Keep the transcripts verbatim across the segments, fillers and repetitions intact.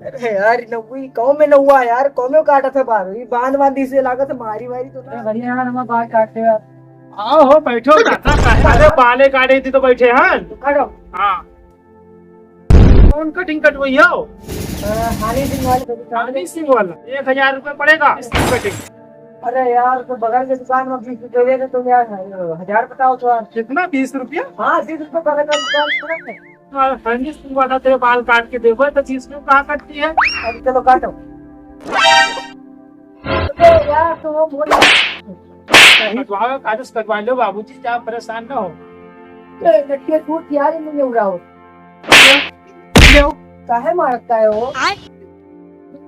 अरे यार, नौवी कौन में नौवा यार, कौन में काटत है बाल? ये बांध बांध इसे लागत है, मारी वारी तो ना। अरे भैया यार, हमारा बाल काट दे यार। आओ हो, बैठो, काका, काका। अरे, बाले काटे थी तो बैठे हैं। तो काटो। हाँ। कौन कटिंग कटवाई हो? अ, हनी सिंह वाले कटिंग। हनी सिंह वाला, एक हजार रुपये पड़ेगा इसकी कटिंग। अरे यार, तो बगल के दुकान में बीस रुपये दे दे तुम यार, हजार बताओ तो यार। कितना? बीस रुपया? हाँ, बीस रुपये बगल का दुकान है। हाँ, हनी सिंह वाला तेरे बाल काट के देखो, तो बीस में कहाँ कटती है? अरे चलो काटो। अरे यार, तो वो बोल कटवाओ, कागज कटवा लो बाबूजी, क्या परेशान ना हो। ए, लड़के टूट यार, ये मुझे उड़ाओ। ले आओ। काहे मारता है वो? आय।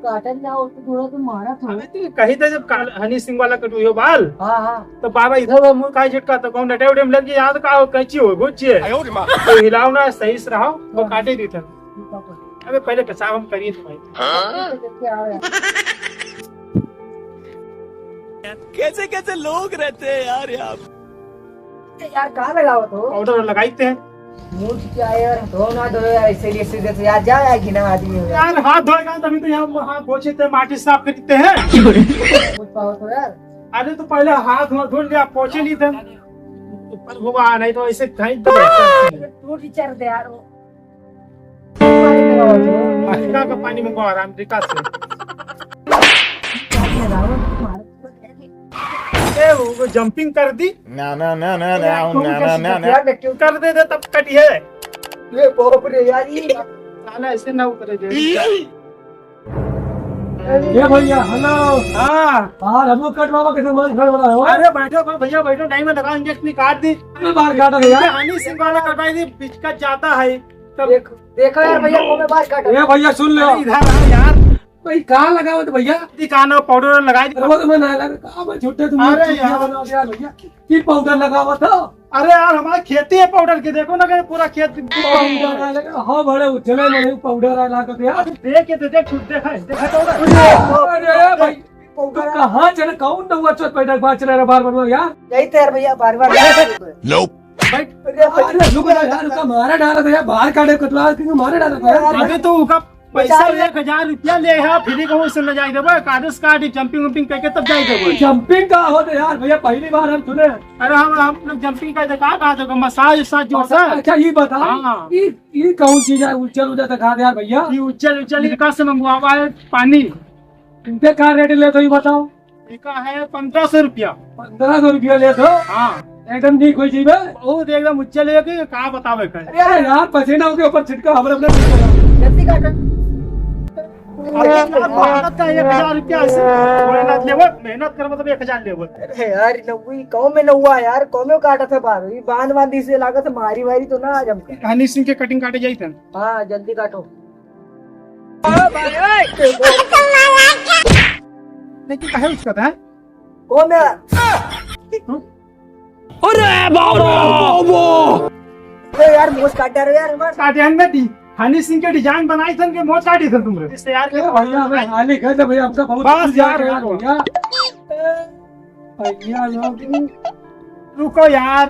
काटन ना हो तो थोड़ा तो मारा था। अबे तू कही था जब काल हनी सिंह वाला कटुई हो बाल। हाँ, हाँ। तो बाबा इधर वो मुंह काहे झटका तो कौन नटे उटे में लग गया, याद का हो, कैंची हो, गुच्ची है। आयो रे माँ। तो हिलाओ ना, सही से रहो, वो हाँ। काटे दी था। ठीक है। अबे पहले पेशाब हम करिए तो भाई। हाँ? कैसे कैसे लोग रहते हैं यार यहाँ। ए यार, कहाँ लगावत हो? पाउडर लगाई थे। मुंह क्या है यार, धो ना धो यार, ऐसे लिए सीधे से यार, जा यार, घिना आदमी हो यार। यार, हाथ धोएगा तभी तो यहाँ हाथ पोछे थे, माटी साफ करते हैं। कुछ पावत हो यार। अरे, तो पहले हाथ धो, धो लिया, पोछे नहीं थे। ऊपर हुआ, नहीं तो ऐसे कहीं तो टूट ही चर दे यार वो। पानी लगावत हो। अमेरिका का पानी मंगवा रहा, अमेरिका से। पानी लगावत हो, मार। ए, वो, वो जंपिंग कर दी। ना, ना, ना, ना, ना, ना, ना, ना, ना। कर दे दे, तब कटी है। ये बाप रे यार, ये साला ऐसे ना उतरे दे। ए भैया, हेलो। हाँ। हाँ, हमको कटवावा के सामान घर वाला हो। अरे बैठो, बैठो भैया, बैठो, टाइम लगा, इंजेक्शन काट दी। मैं बाल काटा भैया। हनी सिंह वाला कटवाई दी, बिचकत जाता है। तब देख, देखो यार भैया, को मैं बाल काटा। ए भैया, सुन लो। अरे इधर आ यार। भाई, कहाँ लगावत भैया? दी कहाँ ना पाउडर लगाई दी। अरे वो तो मैं ना लगा, कहाँ मैं झूठे तुम अरे चीज़ यार। बना दिया भैया। की पाउडर लगावत हो? अरे यार, हमारे खेती है पाउडर के, देखो ना कि पूरा खेत पाउडर आ लगा। हाँ, बड़े उछले में पाउडर आ लगा यार। अरे देख के तो देख, देख, देख, देख पाउडर। अरे भाई, पाउडर तू कहाँ चले, कौन नौवा चोट पैदा बार चले रहा बार बार यार? यही तो यार भैया, बार बार। Nope। भाई, अरे भाई, अरे रुक जा यार, रुक, मारा डाला था यार, बाहर काटे कटवा के मारा डाला था यार। अबे तो उका पैसा बचाओ यार। एक हजार रुपया ले है, फ्री का उससे न जाई देबो, कागज काट, जंपिंग वंपिंग करके तब जाई देबो। जंपिंग का होत है यार भैया, पहली बार हम सुने। अरे हम, हम लोग जंपिंग का देखा, कहा देखो, मसाज उसाज जो होता है। अच्छा, ये बता, हाँ। ये, ये कौन चीज है, उज्जल उज्जल दिखा दे यार भैया। ये उज्जल उज्जल इनका से मंगवावा है पानी। इनके का रेट ले तो ये बताओ। इका है पन्द्रह सौ रुपया। पन्द्रह सौ रुपया ले तो? हाँ। एकदम ठीक हो जाइबे। बहुत एकदम उज्जल है कि का बतावे का। अरे यार, पसीना के ऊपर छिटका, हमरे अपने जल्दी काटो। अरे यार, मेहनत का एक हजार रुपया ऐसे, मेहनत लेबो, मेहनत करबो तब एक हजार लेबो। अरे यार, नौवी, कौन में नौवा यार, कौन में काटा था बार? ये बांध बांध इसे लागत है, मारी वारी तो ना आज हमका। हनी सिंह के कटिंग काटे जाई था। हाँ, जल्दी काटो। लेकिन काहे उचकत है? कौन है? अरे बाबा, बाबा। अरे यार, मोच काट रहे यार, हमार। काटे हन में दी। हनी सिंह के डिजाइन बनाई थन के मोच काटी थन तुमरे। इससे यार ए भैया, हमें हाली कर दे भैया, हमका बहुत बस यार, यार। भैया। भैया लोग। रुको यार।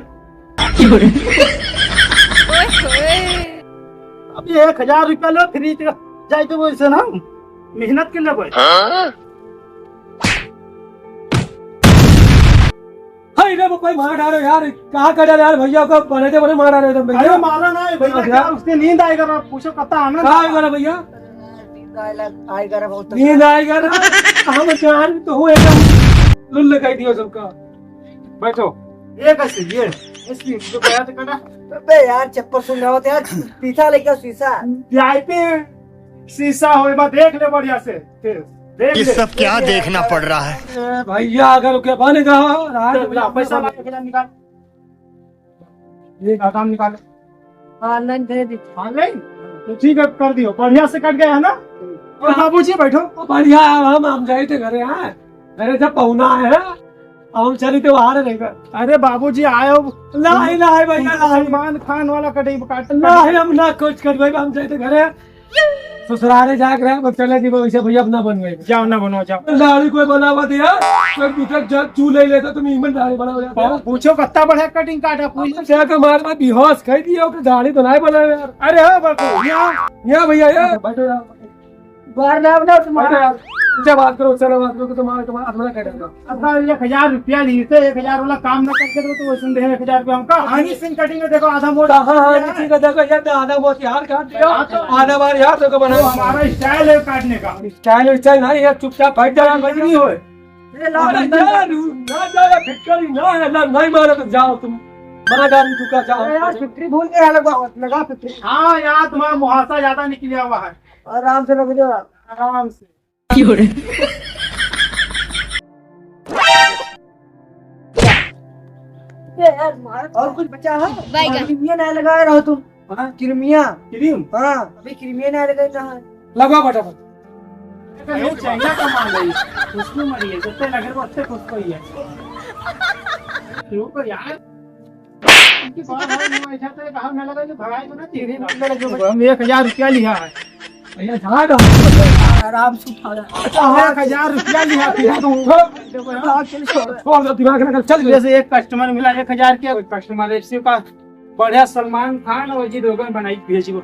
अब ये एक हजार रुपया लो, फ्री का जाए तो वैसे ना मेहनत के लेबे। हाय रे, कोई मार डालो यार, कहाँ कर डालो यार भैया को, बने थे बने मार डालो तुम भैया। अरे मारा ना है भैया, अच्छा। क्या उसके नींद आएगा ना, पूछो कितना आनंद का आएगा ना भैया? नींद आएगा, आएगा रे बहुत। नींद आएगा ना, हम जान तो हूँ एकदम लुल्ल कर दियो सबका। बैठो, ये कैसे, ये, इसकी, जो गया तो कटा। अबे यार, चप्पल सुन रहा होता यार, पीछा लेके शीशा। वीआईपी शीशा होए बा, देख ले बढ़िया से, फिर देख ये ले। सब क्या देखना पड़ रहा है? ए, भैया, अगर रुके बने का, रात चल, में ला, पैसा ला, पैसा निकाल। ये का काम निकाल। ऑनलाइन दे दी। ऑनलाइन? तो ठीक है, कर दियो। बढ़िया से कट गया है ना? और बाबूजी बैठो। ओ, बढ़िया है, हम, हम जाए थे घरे, हाँ। घरे जब पहुना आए हैं, हम चली तो बाहर रहेगा। अरे बाबूजी आयो। नहीं, नहीं भैया, नहीं। सलमान खान वाला कटई काट। नहीं, हम ना कुछ कर भाई, हम जाए थे घरे। ससुरारे जाके रहे, बस चले जी, वैसे भैया अपना बनवाए। जाओ ना बनवाओ, जाओ। दाढ़ी कोई बनावा दे यार, कोई दूसरा जब चू ले लेता तुम ईमन दाढ़ी बनावा जाता। पूछो कितना बढ़िया कटिंग काटा, पूछ। अब से आके मार मार बेहोश कर दिया, ओके दाढ़ी तो नहीं बनावे यार। अरे हो बाबू, यहाँ। यहाँ भैया, यहाँ। बैठो यार। बाहर ना, ना, तुम्हारा। अच्छा, बात करो, चलो, बात करो, तुम्हारा, तुम्हारा, तुम्हारा कट गया। अच्छा, एक हजार रुपया लिए थे, एक हजार वाला काम ना करके दो, तो वो सुन रहे हैं, एक हजार रुपया हमका। हनी सिंह कटिंग में देखो, आधा मोट। हाँ, हाँ, हनी सिंह का देखो, ये तो आधा मोट यार काट दिया। हाँ, तो आधा बार यार, देखो, बना। वो हमारा style है काटने का। Style, style नहीं है, चुपचाप बैठ जाओ, यार, बैठ नहीं होए। ये ला, अरे, ला, ला। यार, ना जाओ, फिटकरी ना है, ना, नहीं मारो तो जाओ तुम। बना गाड़ी दुका, जाओ। अरे यार, फिटकरी भूल गया, लगा, लगा फिटकरी। हाँ यार, तुम्हारा मुहासा ज्यादा निकला हुआ है। आराम से लग जाओ। आराम से। क्यों रे? ये यार, मार, और कुछ बचा है? बैगन। क्रीमिया ना लगाए रहो तुम। हाँ? क्रीमिया। क्रीम? हाँ, अभी क्रीमिया ना लगाए ना है। लगवा फटाफट। ये चाइना का माल है, खुशबू मरी है, जितने लगे वो उतने खुशबू ही है। क्यों तो यार? इनकी बात है, वो ऐसा तो कहा ना लगा, जो भगाई को ना तेरे मतलब जो हम एक हजार रुपया लिया है। भैया, झाड़। आराम से उठा ले। अच्छा, एक हजार रुपया लिया, फिर तो उठो। हाँ, चल, छोड़। छोड़ दो, दिमाग ना चल। जैसे एक कस्टमर मिला एक हजार के, कोई कस्टमर ऐसे का बढ़िया सलमान खान और अजय देवगन बनाई भेजी वो।